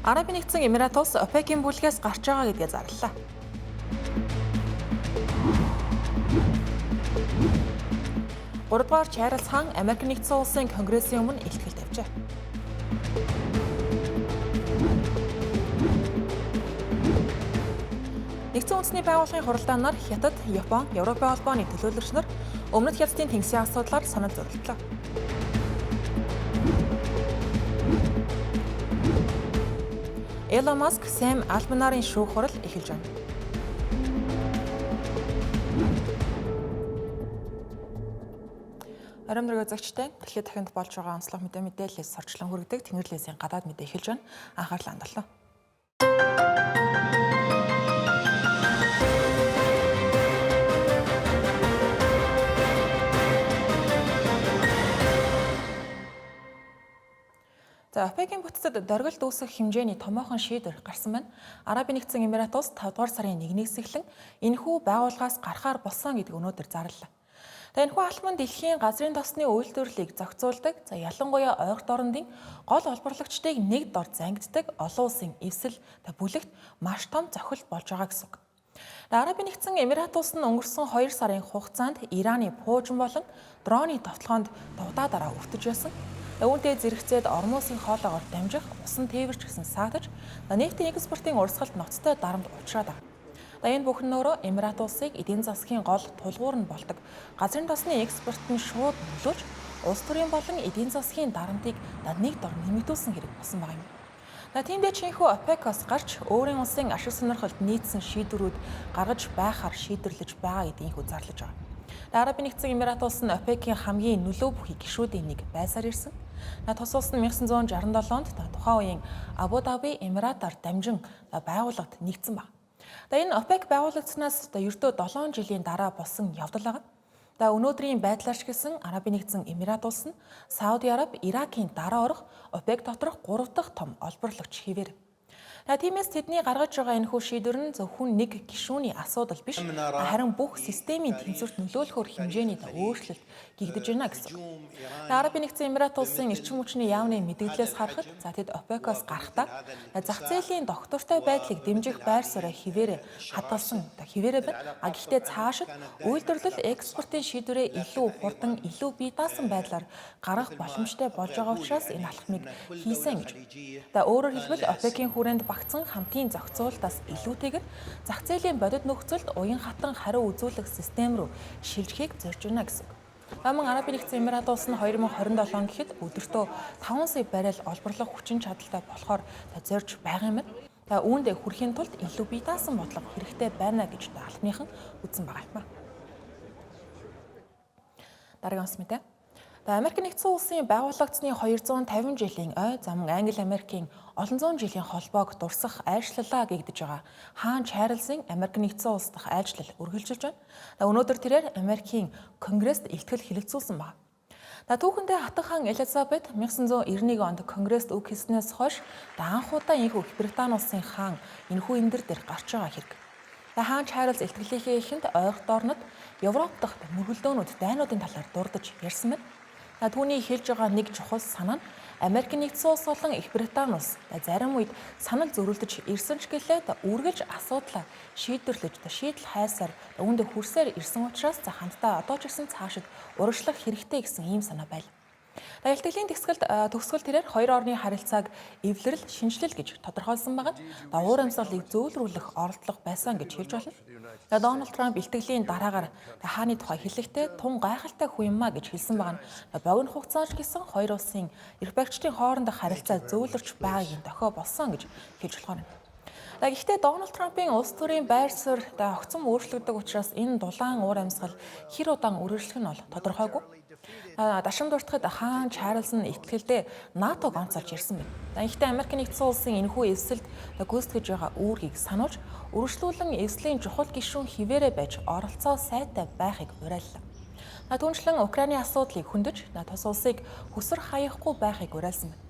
Арабын Нэгдсэн Эмират улс ОПЕК-ийн бүлгээс гарч байгаа гэдгээ зарлалаа. Гуравдугаар Чарльз хаан Америк Нэгдсэн Улсын Конгрессийн өмнө илтгэл тавьжээ. Нэгдсэн Үндэсний Байгууллагын хуралдаанаар Хятад, Япон, Европын холбооны төлөөлөгч нар Өмнөд Хятадын тэнгисийн асуудлаар санал зөрөлдлөө. Elon Musk, Sam Altman-арын шүүх хурал эхэлж байна. Оройн дөрөв үзэгчтэй дэлхийд дахинд болж байгаа онцлог мэдээлэлээс сорчлон хүргэдэг Тэнгэрлээсийн гадаад мэдээ эхэлж байна. Анхаарлаа хандууллаа. За ОПЕК-ийн бүтцэд дөргөлд үүсэх хэмжээний томоохон шийдвэр гарсан байна. Арабын Нэгдсэн Эмират улс 5 дугаар сарын 1-ээс эхлэн энэхүү байгууллагаас гарахаар болсон гэдэг өнөөдөр зарлалаа. За энэхүү алхам нь дэлхийн газрын тосны үйлдвэрлэлийг зохицуулдаг, за ялангуяа ойрт орондын гол олборлагчдыг нэг дор зангиддаг олон улсын эвсэл бүлэгт маш том зохил болж байгаа гэсэн үг. Арабын Нэгдсэн Эмират улс нь өнгөрсөн 2 сарын хугацаанд Ираны пуужин болон дроны товтлогоонд дудаа дараа өвтөж байсан. Үүнтэй зэрэгцээд Ормусын хоолоогоор дамжих усан тээвэрч гэсэн саатаж нефтийн экспортын урсгалд ноцтой дарамт учраад байна. Энэ бүхэн өөрөө Эмират улсыг эдийн засгийн гол тулгуур нь болдог. Газрын тосны экспорт нь шууд нөлөөлж улс төрийн болон эдийн засгийн дарамтыг нэг дор нэмэгдүүлсэн хэрэг болсон байгаа юм. Тиймдээ чинхүү ОПЕК-оос гарч өөрийн улсын ашиг сонирхолд нийцсэн шийдвэрүүд гаргаж байхаар шийдвэрлэж байгаа гэдгийг инхүү зарлаж байгаа. Арабын Нэгдсэн Эмират улс нь ОПЕК-ийн хамгийн нөлөө бүхий гишүүдийн нэг байсаар ирсэн. Тус улс нь 1967 онд тухайн үеийн Абу Даби Эмиратаар дамжин байгууллагад нэгдсэн баг. Энэ ОПЕК байгуулагдсанаас ердөө 7 жилийн дараа болсон явдал байгаа. Өнөөдрийн байдлаар ч гэсэн Арабын Нэгдсэн Эмират улс нь Сауди Араб, Иракийн дараа орох ОПЕК доторх 3 дахь том олборлогч хэвээр. Тиймээс тэдний гаргаж байгаа энэхүү шийдвэр нь зөвхөн нэг гишүүний асуудал биш, харин бүх системийн тэнцвэрт нөлөөлөхөөр хэмжээний өөрчлөлт гэгдэж байна гэсэн. Арабын Нэгдсэн Эмират улсын эрчим хүчний яамны мэдээллээс харахад за тэд ОПЕК-оос гарахдаа зах зээлийн доктортой байдлыг дэмжих байр суурь хэвээрээ хадгалсан хэвээрээ байна. А гэхдээ цаашид үйлдвэрлэл экспортын шийдвэрээ илүү хурдан, илүү бие даасан байдлаар гаргах боломжтой болж байгаа учраас энэ алхмыг хийсэн гэж. Өөрөөр хэлбэл ОПЕК-ийн хүрээнд багцсан хамтын зохицуултаас илүүтэйгээр зах зээлийн бодит нөхцөлд уян хатан хариу үзүүлэх систем рүү шилжихийг зорж байна гэсэн. Мөн Арабын Нэгдсэн Эмират улс нь 2027 он гэхэд өдөртөө 5 сая баррел олборлох хүчин чадалтай болохоор зорж байгаа юм байна. Үүнд хүрэхийн тулд илүү бие даасан бодлого хэрэгтэй байна гэж албаныхан үзсэн байгаа юм. Дараагийн онц мэдээ. Америк Нэгдсэн Улсын байгуулагдсны 250 жилийн ой заман Англи Америкийн олон зуун жилийн холбоог дурсах айлчлалаа гэгдэж байгаа. Хаан Чарльзын Америк Нэгдсэн улс дахь айлчлал үргэлжилж байна. Өнөөдөр тэрээр Америкийн Конгресст илтгэл хэлэлцүүлсэн байна. Түүхэндээ хатан хаан Элизабет 1991 онд Конгресст үг хэлснээс хойш анх удаа энэхүү Их Британи улсын хаан энэхүү эндэр дээр гарч байгаа хэрэг. Хаан Чарльз илтгэлийнхээ эхэнд ойрт орнод Европ дахь мөргөлдөөнүүд дайнуудын талаар дурдж ярьсан байна. Түүний хэлж байгаа нэг чухал санаа нь Америк Нэгдсэн улс болон Их Британи улс зарим үед санал зөрүүлдэж ирсэн ч гэлээ үргэлж асуудлаа шийдвэрлэж шийдэл хайсаар үүндээ хүрсээр ирсэн учраас хамтдаа одоо ч гэсэн цаашид урагшлах хэрэгтэй гэсэн ийм санаа байл. Илтгэлийн төгсгөл тэрээр хоёр орны харилцааг эвлэрэл, шинэчлэл гэж тодорхойлсон байгаа. Уур амьсгалыг зөөлрүүлэх оролдлого байсан гэж хэлж болно. Дональд Трамп илтгэлийн дараагаар хааны тухай хэлэхдээ тун гайхалтай хүн юм а гэж хэлсэн байгаа нь богино хугацаанд ч гэсэн хоёр улсын эрх баригчдын хоорондох харилцаа зөөлрч байгаагийн дохио болсон гэж хэлж болохоор байна. Гэхдээ Дональд Трампын улс төрийн байр суурь огцом өөрчлөгдөг учраас энэ дулаан уур амьсгал хэр удаан үргэлжлэх нь бол тодорхойгүй. Дашим дуртахад хаан Чарльз нь итгэлдээ НАТО-г онцолж ирсэн байна. Гэхдээ Америк Нэгдсэн улсын энэхүү эвсэлд гүйцэтгэж байгаа үүргийг сануулж, үргэлжлүүлэн эвслийн чухал гишүүн хിവэрэ байж оролцоо сайтай байхыг уриаллаа. Түүнчлэн Украины асуудлыг хөндөж, тус улсыг хөсөр хаяхгүй байхыг уриалсан байна.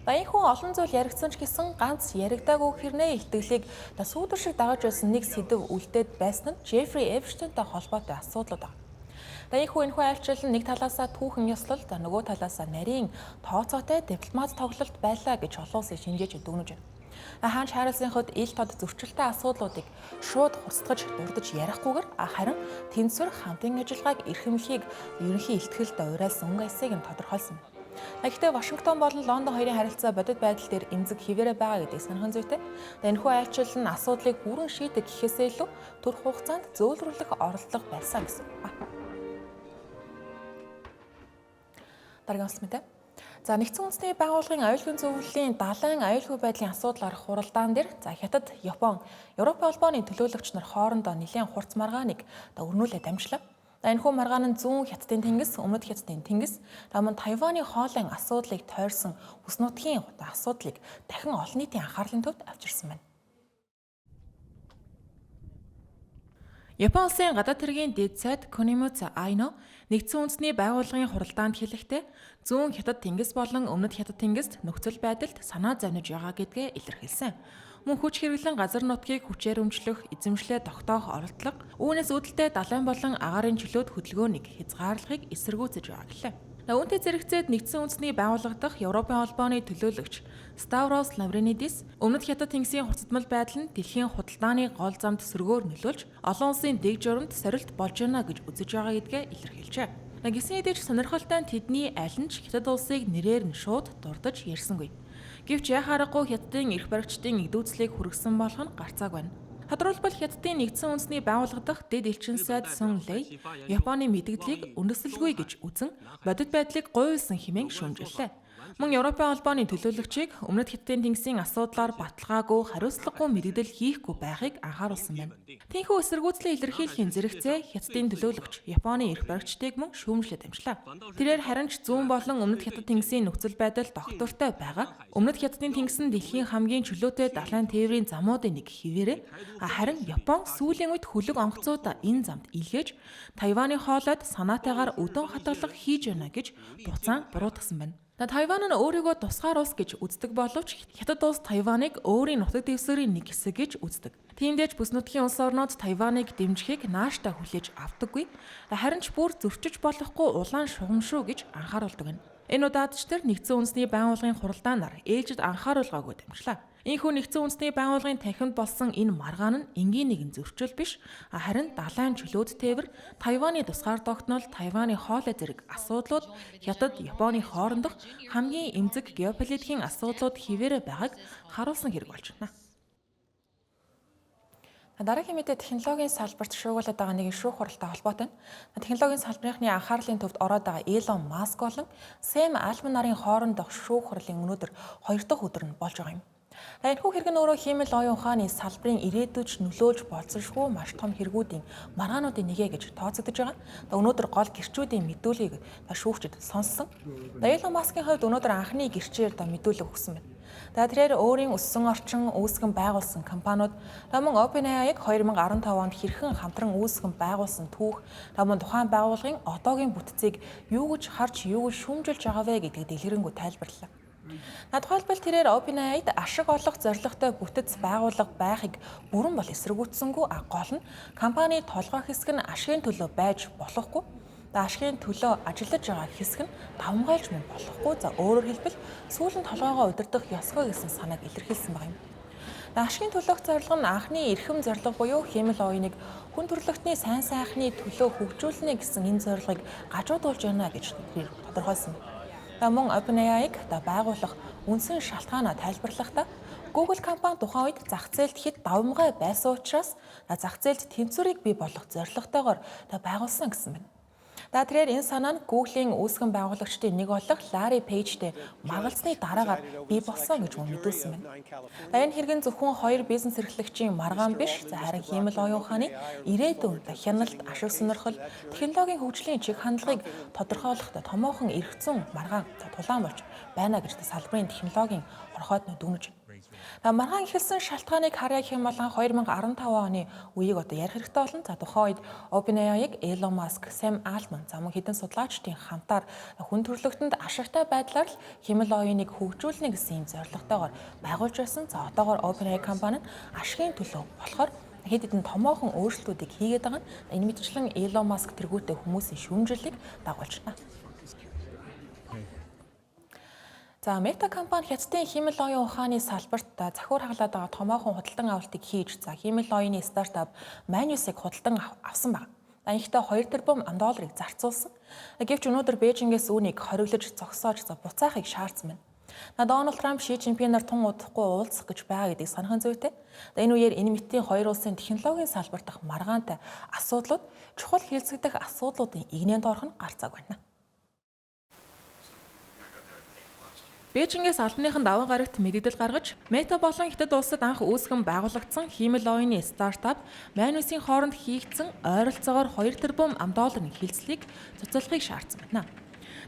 Энэхүү олон зүйл яригдсан ч гэсэн ганц яригдаагүй хэрнээ итгэлийг сүүдэр шиг дагаж байсан нэг сэдэв үлдээд байсан нь Джеффри Эпштейнтэй холбоотой асуудлууд байна. Энэхүү айлчлал нь нэг талаасаа түүхэн ёслол, нөгөө талаасаа нарийн тооцоотой дипломат тоглолт байлаа гэж олон улсын шинжээч дүгнэж байна. Хаан Чарльзын хувьд ил тод зөрчилтэй асуудлуудыг шууд хурцдаж дурдж ярихгүйгээр харин тэнцвэр хамтын ажиллагааг эрхэмлэхийг ерөнхий илтгэлд уриалсан өнгө аясыг нь тодорхойлсон. Гэхдээ Вашингтон болон Лондон хоёрын харилцаа бодит байдал дээр эмзэг хэвээрээ байгаа гэдгийг санах нь зүйтэй. Энэхүү айлчлал нь асуудлыг бүрэн шийдэх гэхээсээ илүү түр хугацаанд зөөлрүүлэх оролдлого байсан гэсэн үг. Дараагийн улс мэдээ. За, нэгдсэн үндэсний байгууллагын аюулгүй зөвлөлийн далайн аюулгүй байдлын асуудал арах хуралдаан дээр за Хятад, Япон, Европын холбооны төлөөлөгч нар хоорондоо нэлээн хурц маргааныг өрнүүлээд дамжлаа. Энэхүү маргаан нь зүүн Хятадын тэнгис, өмнөд Хятадын тэнгис, мөн Тайваны хоолын асуудлыг тойрсон бүс нутгийн асуудлыг дахин олон нийтийн анхаарлын төвд авчирсан байна. Япон улсын гадаад хэргийн дэд сайд Кунимуцу Айно нэгдсэн үндэсний байгууллагын хуралдаанд хэлэхдээ зүүн Хятад тэнгис болон өмнөд Хятад тэнгист нөхцөл байдалд санаа зовниж байгаа гэдгээ илэрхийлсэн. Мөн хүч хэрэглэн газар нутгийг хүчээр өмчлөх, эзэмшлээ тогтоох оролдлого, үүнээс үүдэлтэй далайн болон агаарын чөлөөт хөдөлгөөнийг хязгаарлахыг эсэргүүцэж байгаа гэлээ. Үүнтэй зэрэгцээд нэгдсэн үндэсний байгууллага дахь Европын холбооны төлөөлөгч Ставрос Лавринидис өмнөд Хятад тэнгисийн хурцдмал байдал нь дэлхийн худалдааны гол замд сөргөөр нөлөөлж, олон улсын дэг журамд сорилт болж байна гэж үзэж байгаа гэдгээ илэрхийлжээ. Гисэн хэдий ч сонирхолтой нь тэдний аль нь ч Хятад улсыг нэрээр нь шууд дурдаж ярьсангүй. Гэвч яах аргагүй Хятадын эрх баригчдын эгдүүцлийг хүргэсэн болох нь гарцааг байна. Тодорхойлбол Хятадын нэгдсэн үндэсний байгууллага дахь дэд элчин сайд Сун Лэй Японы мэдэгдлийг үндэслэлгүй гэж үзэн бодит байдлыг гуйлсан хэмээн шүүмжиллээ. Мөн Европын холбооны төлөөлөгчийг өмнөд Хятадын тэнгисийн асуудлаар баталгаагүй хариуцлагагүй мэдэгдэл хийхгүй байхыг анхааруулсан байна. Тийнхүү эсэргүүцлээ илэрхийлэхийн зэрэгцээ Хятадын төлөөлөгч Японы эрх баригчдыг мөн шүүмжлээд дамжлаа. Тэрээр харин ч зүүн болон өмнөд Хятад тэнгисийн нөхцөл байдал доктортой байгаа. Өмнөд Хятадын тэнгис нь дэлхийн хамгийн чөлөөтэй далайн тээврийн замуудын нэг хэвээрээ харин Япон сүүлийн үед хөлөг онгоцуудаа энэ замд илгээж Тайваны хоолойд санаатайгаар өдөн хатгалга хийж байна гэж буцаан буруутгасан байна. Тайван нь өөрийгөө тусгаар улс гэж үздэг боловч Хятад улс Тайваныг өөрийн нутаг дэвсгэрийн нэг хэсэг гэж үздэг. Тиймдээж бүс нутгийн улс орнууд Тайваныг дэмжихийг нааштай хүлээж авдаггүй. Харин ч бүр зөрчиж болохгүй улаан шугам шүү гэж анхааруулдаг нь. Энэ удаад ч тэр нэгдсэн үндэсний байгууллагын хуралдаанаар ээлжид анхааруулгаагүй дамжлаа. Ийхүү нэгдсэн үндэсний байгууллагын танхимд болсон энэ маргаан нь энгийн нэгэн зөрчил биш, харин далайн чөлөөт тээвэр, Тайваны тусгаар тогтнол, Тайваны хоолой зэрэг асуудлууд Хятад, Японы хоорондох хамгийн эмзэг геополитикийн асуудлууд хэвээрээ байгааг харуулсан хэрэг болж байна. Дараагийн мэдээ технологийн салбарт шуугуулад байгаа нэгэн шүүх хуралтай холбоотой. Технологийн салбарынхны анхаарлын төвд ороод байгаа Elon Musk болон Сэм Альман нарын хоорондох шүүх хурлын өнөөдөр хоёр дахь өдөр нь болж байгаа юм. Энэхүү хэрэг нь өөрөө хиймэл оюун ухааны салбарын ирээдүйд нөлөөлж болзошгүй маш том хэрэгүүдийн маргаануудын нэгэ гэж тооцогдож байгаа. Өнөөдөр гол гэрчүүдийн мэдүүлгийг шүүгчид сонссон. Elon Musk-ийн хувьд өнөөдөр анхны гэрчээр мэдүүлэг өгсөн байна. Тэрээр өөрийн өссөн орчин үүсгэн байгуулсан компаниуд мөн OpenAI-г 2015 онд хэрхэн хамтран үүсгэн байгуулсан түүх мөн тухайн байгууллагын одоогийн бүтцийг юу гэж харж юу гэж шүүмжилж байгаа вэ гэдгийг дэлгэрэнгүй тайлбарлалаа. Тухайлбал тэрээр OpenAI-д ашиг олох зорилготой бүтэц байгууллага байхыг бүрэн бол эсэргүүцсэнгүй, гол нь компани толгой хэсэг нь ашигын төлөө байж болохгүй. Ашигын төлөө ажиллаж байгаа хэсэг нь давамгайлж мөн болохгүй. За, өөрөөр хэлбэл сүүл нь толгойгоо удирдах ёсгүй гэсэн санааг илэрхийлсэн байгаа юм. Ашигын төлөөх зорилго нь анхны эрхэм зорилго буюу хиймэл оюуныг хүн төрөлхтний сайн сайхны төлөө хөгжүүлнэ гэсэн энэ зорилгыг гажуудуулж байна гэж тодорхойлсон. Мөн OpenAI-г байгуулах үндсэн шалтгаанаа тайлбарлахдаа Google компани тухайн үед зах зээлд хэд давамгай байсан учраас зах зээлд тэнцвэрийг бий болгох зорилготойгоор байгуулсан гэсэн байна. Тэрээр энэ санаа нь Google-ийн үүсгэн байгуулагчдын нэг болох Larry Page-тэй маргалцсны дараагаар бий болсон гэж мөн мэдүүлсэн байна. Энэ хэрэг нь зөвхөн хоёр бизнес эрхлэгчийн маргаан биш, харин хиймэл оюун ухааны ирээдүйн хяналт, ашиг сонирхол, технологийн хөгжлийн чиг хандлагыг тодорхойлох томоохон эрх зүйн маргаан тулаан болж байна гэж салбарын технологийн хорхойд дүгнэж байна. Маргаан эхэлсэн шалтгааныг харъя гэх юм бол 2015 оны үеийг одоо ярих хэрэгтэй болно. За, тухайн үед OpenAI-г Elon Musk, Sam Altman, за мөн хэдэн судлаачдын хамтаар хүн төрөлхтөнд ашигтай байдлаар л хиймэл оюуныг хөгжүүлнэ гэсэн ийм зорилготойгоор байгуулж байсан. За, одоогоор OpenAI компани нь ашигын төлөө болохоор хэд хэдэн томоохон өөрчлөлтүүдийг хийгээд байгаа нь энэ мэтчлэн Elon Musk тэргүүтээ хүмүүсийн шүүмжлэлийг дагуулж байна. За, Meta компани Хятадын хиймэл оюун ухааны салбарт захиур хагалаад байгаа томоохон худалдан авалтыг хийж, за, хиймэл оюуны стартап Manus-ыг худалдан авсан байна. Анхтай 2 тэрбум долларыг зарцуулсан. Гэвч өнөөдөр Бээжингээс үүнийг хориглож, зогсоож, за, буцаахыг шаардсан байна. Дональд Трамп Ши Цзиньпинаар тун удахгүй уулзах гэж байгаа гэдгийг санах нь зүйтэй. Энэ үеэр энэ мэтийн хоёр улсын технологийн салбар дахь маргаантай асуудлууд чухал хэлцэгдэх асуудлуудын эгнээнд орох нь гарц цаг байна. Бээжингээс албаныхан даван гарагт мэдээлэл гаргаж, Meta болон Хятад улсад анх үүсгэн байгуулагдсан хиймэл оюуны стартап Manus-ийн хооронд хийгдсэн ойролцоогоор 2 тэрбум долларын хэлцлийг цуцлахыг шаардсан байна.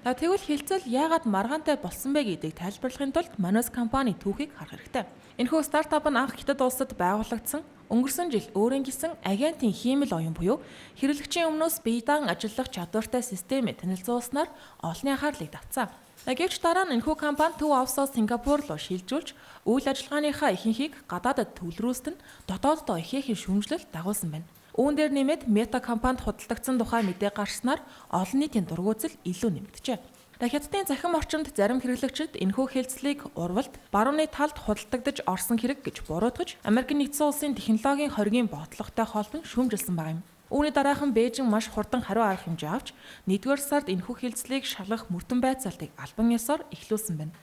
За, тэгвэл хэлцэл яагаад маргаантай болсон бэ гэдгийг тайлбарлахын тулд Manus компани түүхийг харах хэрэгтэй. Энэхүү стартап нь анх Хятад улсад байгуулагдсан, өнгөрсөн жил өөрийн гэсэн агентын хиймэл оюун буюу хэрэглэгчийн өмнөөс бие даан ажиллах чадвартай системээ танилцуулснаар олонний анхаарлыг татсан. Гэвч дараа нь энэхүү компани төв офисоо Сингапур руу шилжүүлж, үйл ажиллагааныхаа ихэнхийг гадаадад төвлөрүүлсэн нь дотооддоо ихээхэн шүүмжлэл дагуулсан байна. Үүн дээр нэмээд Meta компанид худалдагдсан тухай мэдээ гарснаар олон нийтийн дургүйцэл илүү нэмэгджээ. Хятадын цахим орчинд зарим хэрэглэгчид энэхүү хэлцлийг урвалт барууны талд худалдагдаж орсон хэрэг гэж буруутгаж, Америк нэгдсэн улсын технологийн хоригын бодлоготой холбон шүүмжилсэн байгаа юм. Үүний дараахан Бээжин маш хурдан хариу арга хэмжээ авч, 1-р сард энэхүү хэлцлийг шалгах мөрдөн байцаалтыг албан ёсоор эхлүүлсэн байна.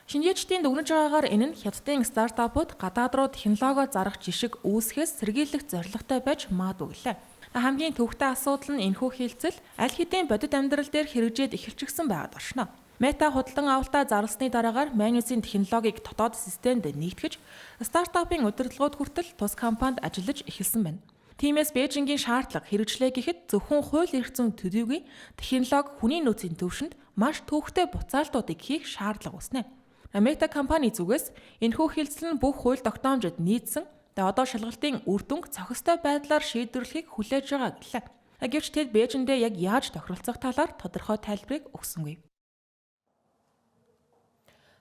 Шинжээчдийн дүгнэж байгаагаар, энэ нь Хятадын стартапууд гадаад руу технологио зарах жишг үүсгэхээс сэргийлэх зорилготой байж магадгүй гэлээ. Хамгийн төвөгтэй асуудал нь энэхүү хэлцэл аль хэдийн бодит амьдрал дээр хэрэгжээд эхэлчихсэн байгаад оршино. Meta худалдан авалтаа зарласны дараагаар Manus-ийн технологиг дотоод системд нэгтгэж, стартапын удирдлагууд хүртэл тус компанид ажиллаж эхэлсэн байна. Тиймээс Бээжингийн шаардлага хэрэгжлээ гэхэд зөвхөн хууль эрх зүйн төдийгүй технологи хүний нөөцийн төвшөнд маш төвөгтэй буцаалтуудыг хийх шаардлага үүснэ. Meta компани зүгээс энэхүү хэлцэл нь бүх хууль тогтоомжид нийцсэн. Тэгээ одоо шалгалтын үр дүнг цохистой байдлаар шийдвэрлэхийг хүлээж байгаа гэлээ. Гэвч тэд Бээжиндээ яг яаж тохиролцох талаар тодорхой тайлбарыг өгсөнгүй.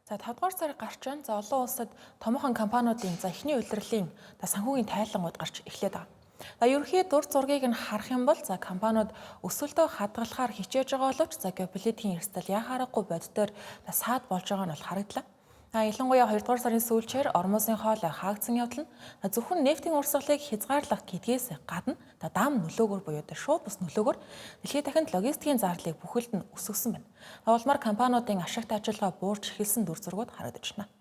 За, 5 дугаар сар гарч байна. За, олон улсад томоохон компаниудын, за, эхний улирлын санхүүгийн тайлангууд гарч эхлээд байгаа. За, ерөнхий дүр зургийг нь харах юм бол, за, компаниуд өсөлтөө хадгалахаар хичээж байгаа боловч, за, геополитикийн эрсдэл яхаарахгүй бодитоор саад болж байгаа нь бол харагдлаа. Ялангуяа 2 дугаар сарын сүүлчээр Ормузын хоолой хаагдсан явдал нь зөвхөн нефтийн урсгалыг хязгаарлах гэдгээс гадна дам нөлөөгөөр буюу шууд бус нөлөөгөөр дэлхийд дахинд логистикийн зардлыг бүхэлд нь өсгөсөн байна. Улмаар компаниудын ашигт ажиллагаа буурч эхэлсэн дүр зургууд харагдаж байна.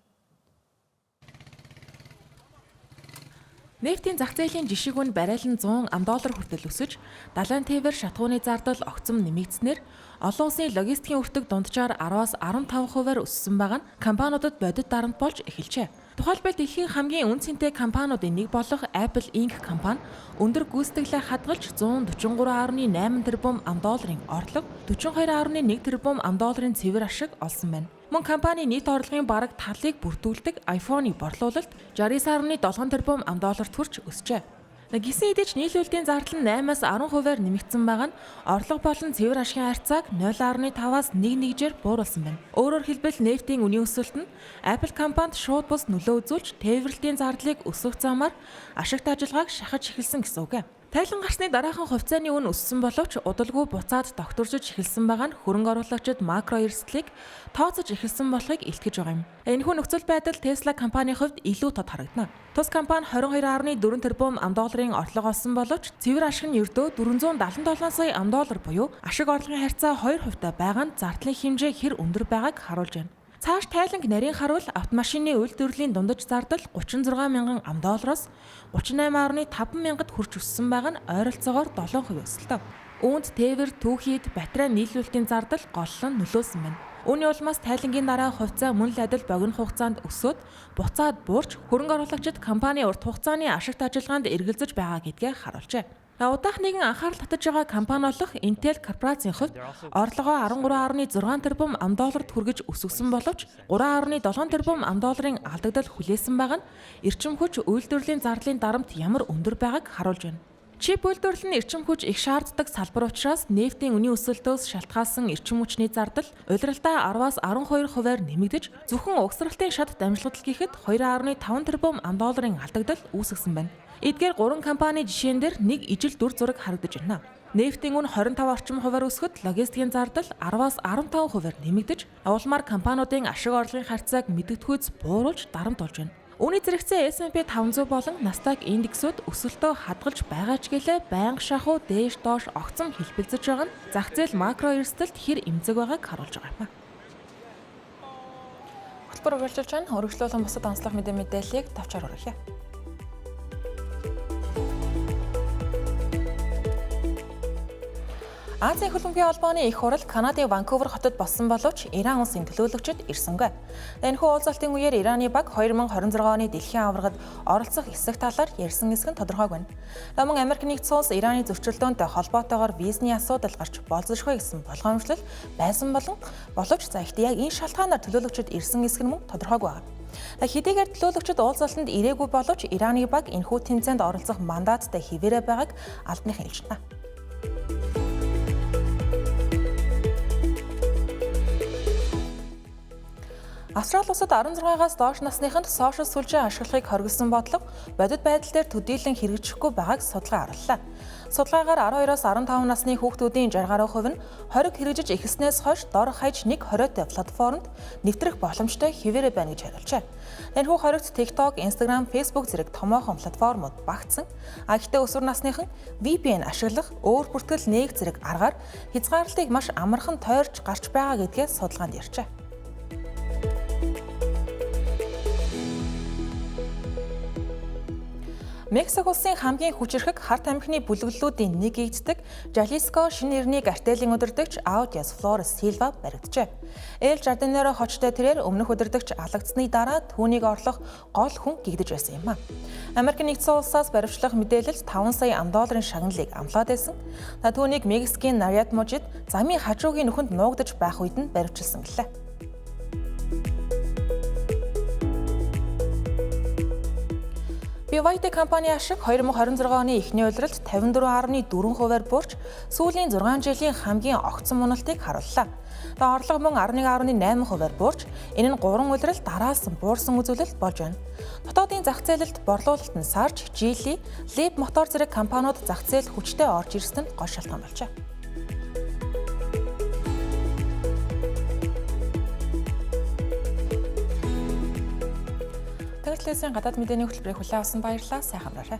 Нефтийн зах зээлийн жишиг үн бариалан 100 доллар хүртэл өсөж, далайн тээвэр шатахууны зардал огцом нэмэгдсэнээр олон улсын логистикийн өртөг дунджаар 10-аас 15 хувиар өссөн байгаа нь компаниудад бодит дарамт болж эхэлжээ. Тухайлбал, дэлхийн хамгийн үнэ цэнтэй компаниудын нэг болох Apple Inc. компани өндөр гүйцэтгэлээ хадгалж 143.8 тэрбум долларын орлого, 42.1 тэрбум долларын цэвэр ашиг олсон байна. Мөн компани нийт орлогын бараг талыг бүрдүүлдэг iPhone-ы борлуулалт 69.7 тэрбум долларт хүрч өсжээ. Гисэн хэдий ч нийлүүлэлтийн зардал нь 8-аас 10 хувиар нэмэгдсэн байгаа нь орлого болон цэвэр ашигын харьцааг 0.5-аас 1.1-ээр бууруулсан байна. Өөрөөр хэлбэл, нефтийн үнийн өсөлт нь Apple компанид шууд бус нөлөө үзүүлж, тээвэрлэлтийн зардлыг өсгөх замаар ашигт ажиллагааг шахаж эхэлсэн гэсэн үг. Тайлан гарсны дараахан хувьцааны үн өссөн боловч удалгүй буцаад тогтворжиж эхэлсэн байгаа нь хөрөнгө оруулагчид макро эрсдлийг тооцож эхэлсэн болохыг илтгэж байгаа юм. Энэхүү нөхцөл байдал Tesla компанийн хувьд илүү тод харагдана. Тус компани 22.4 тэрбум долларын орлого олсон боловч цэвэр ашиг нь ердөө 477 сая доллар буюу ашиг орлогын харьцаа 2 хувьтай байгаа нь зардлын хэмжээ хэр өндөр байгааг харуулж байна. Цааш тайланг нарийн харуул автомашины үйлдвэрлэлийн дундаж зардал 36 мянган доллароос 38.5 мянгад хүрч өссөн байгаа нь ойролцоогоор 7% өсөлтөө. Үүнд тээвэр, түүхийд, батарей нийлүүлэлтийн зардал голлон нөлөөлсөн байна. Үүний улмаас тайлангийн дараа хувьцаа мөн л адил богино хугацаанд өсөөд буцаад буурч, хөрөнгө оруулагчид компани урт хугацааны ашигт ажиллагаанд эргэлзэж байгаа гэдгээ харуулжээ. Удаах нэгэн анхаарал татаж байгаа компани болох Intel корпорацийн хувьд орлогоо 13.6 тэрбум долларт хүргэж өсгөсөн боловч 3.7 тэрбум долларын алдагдал хүлээсэн байгаа нь эрчим хүч үйлдвэрлэлийн зардлын дарамт ямар өндөр байгааг харуулж байна. Чип үйлдвэрлэл нь эрчим хүч их шаарддаг салбар учраас нефтийн үнийн өсөлтөөс шалтгаалсан эрчим хүчний зардал улиралдаа 10-аас 12 хувиар нэмэгдэж, зөвхөн угсралтын шат дамжлагдал гэхэд 2.5 тэрбум долларын алдагдал үүсгэсэн байна. Эдгээр гурван компани жишээн дээр нэг ижил дүр зураг харагдаж байна. Нефтийн үн 25 орчим хувиар өсөхөд логистикийн зардал 10-аас 15 хувиар нэмэгдэж, улмаар компаниудын ашиг орлогын харьцааг мэдэгдэхүйц бууруулж дарамт болж байна. Үүний зэрэгцээ S&P 500 болон Nasdaq индексүүд өсөлтөө хадгалж байгаа ч гэлээ байнга шахуу дээш доош огцом хэлбэлзэж байгаа нь зах зээл макро эрсдэлд хэр эмзэг байгааг харуулж байгаа юм. Хөтөлбөр үргэлжилж байна. Өргөжлүүлэн бусад онцлог мэдээллийг тавчаар хүргье. Азийн хөлбөмбөгийн холбооны их хурал Канадын Ванкувер хотод болсон боловч Иран улсын төлөөлөгчид ирсэнгүй. Энэхүү уулзалтын үеэр Ираны баг 2026 оны дэлхийн аваргад оролцох эсэх талаар ярьсан хэсэг нь тодорхойгүй байна. Мөн Америк нэгдсэн улс Ираны зөрчилдөөнтэй холбоотойгоор визний асуудал гарч болзошгүй гэсэн болгоомжлол байсан болон боловч за ихтэй яг энэ шалтгаанаар төлөөлөгчид ирсэн хэсэг нь мөн тодорхойгүй байна. Хэдийгээр төлөөлөгчид уулзалтанд ирээгүй боловч Ираны баг энэхүү тэмцээнд оролцох мандаттай хэвээрээ байгааг албаныхан хэлж байна. Австрали улсад 16-аас доош насныханд сошиал сүлжээ ашиглахыг хоригдсон бодлого бодит байдал дээр төдийлөн хэрэгжихгүй байгааг судалгаа харууллаа. Судалгаагаар 12-оос 15 насны хүүхдүүдийн 60 гаруй хувь нь хориг хэрэгжиж эхэлснээс хойш дор хаяж нэг хориотой платформт нэвтрэх боломжтой хэвээрээ байна гэж хариулжээ. Энэхүү хоригт TikTok, Instagram, Facebook зэрэг томоохон платформуд багтсан. А гэхдээ өсвөр насныхан VPN ашиглах, өөр бүртгэл нээх зэрэг аргаар хязгаарлалтыг маш амархан тойрч гарч байгаа гэдгээ судалгаанд ярьжээ. Мексик улсын хамгийн хүчирхэг хар тамхины бүлэглэлүүдийн нэг гэгддэг Жалиско шинэ нэрний картелийн удирдагч Аудиас Флорес Силва баригджээ. Эл Жардинеро хочтой тэрээр өмнөх удирдагч алагдсаны дараа түүнийг орлох гол хүн гэгдэж байсан юм а. Америк нэгдсэн улсаас баривчлах мэдээлэлд 5 сая ам долларын шагналыг амлаад байсан. Түүнийг Мексикийн Нарьят мужид замын хажуугийн нүхэнд нуугдаж байх үед нь баривчилсан гэлээ. BYD компани ашиг 2026 оны эхний улиралд 54.4 хувиар буурч сүүлийн 6 жилийн хамгийн огцом уналтыг харууллаа. Орлого мөн 11.8 хувиар буурч энэ нь 3 улирал дараалсан буурсан үзүүлэлт болж байна. Дотоодын зах зээлд борлуулалт нь сарж, Geely, Leap мотор зэрэг компаниуд зах зээл хүчтэй орж ирсэн нь гол шалтгаан болжээ. Телевизийн гадаад мэдээний хөтөлбөрийг хүлээн авсан баярлалаа. Сайхан амраарай.